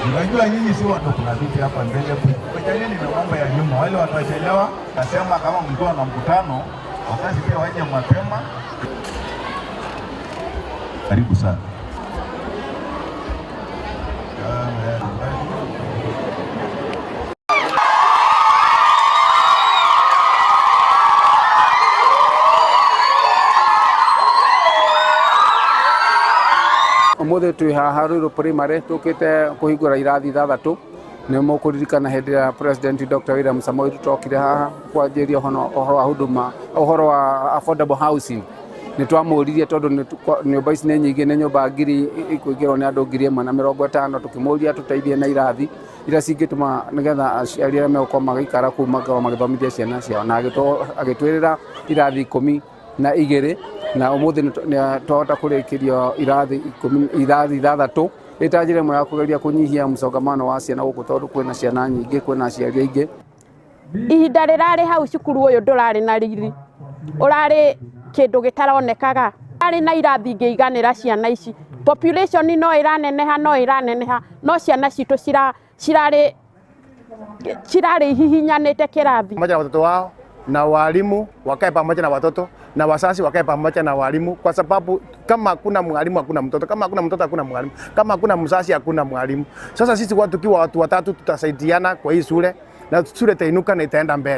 Unajua nyinyi si watu, kuna viti hapa mbele, kuchaneni na mambo ya nyuma. Wale watachelewa, nasema kama mkiwa na mkutano, wazazi pia waje mapema. Karibu sana. Umuthi twi haha Ruiru Primary tukite kuhingura irathi ithathatu. Ni mukuririkana hindi ya President Dr. William Samoei Ruto okire haha kwanjiria uhoro wa huduma, uhoro wa affordable housing. Ni twamuririe tondu nyumba ici ni nyingi, ni nyumba ngiri ikuingirwo ni andu 1,050, tukimuria tuteithie na irathi iria cingituma nigetha aciari aria megukorwo magiikara kuu makorwo magithomithia ciana ciao, na agitwirira irathi 12, na umuthi ni twahota kurikiria irathi irathi ithathatu ita njira ĩmwe ya kugeria kunyihia msongamano wa ciana guku, tondu kwina ciana nyingi, kwina aciari aingi. Ihinda rirari hau cukuru uyu ndurari na riri, urari kindu gitaronekaga, ari na irathi ingĩiganĩra ciana ici. Population no iraneneha, no iraneneha, no ciana citu cirarĩ cirarĩ ihihinyanĩte kĩrathi. Pamoja na watoto wao na walimu wakae pamoja na watoto na wazazi wakae pamoja na walimu, kwa sababu kama hakuna mwalimu hakuna mtoto, kama hakuna mtoto hakuna mwalimu, kama hakuna mzazi hakuna mwalimu. Sasa sisi watu kiwa watu watatu tutasaidiana kwa hii shule na shule itainuka na itaenda mbele.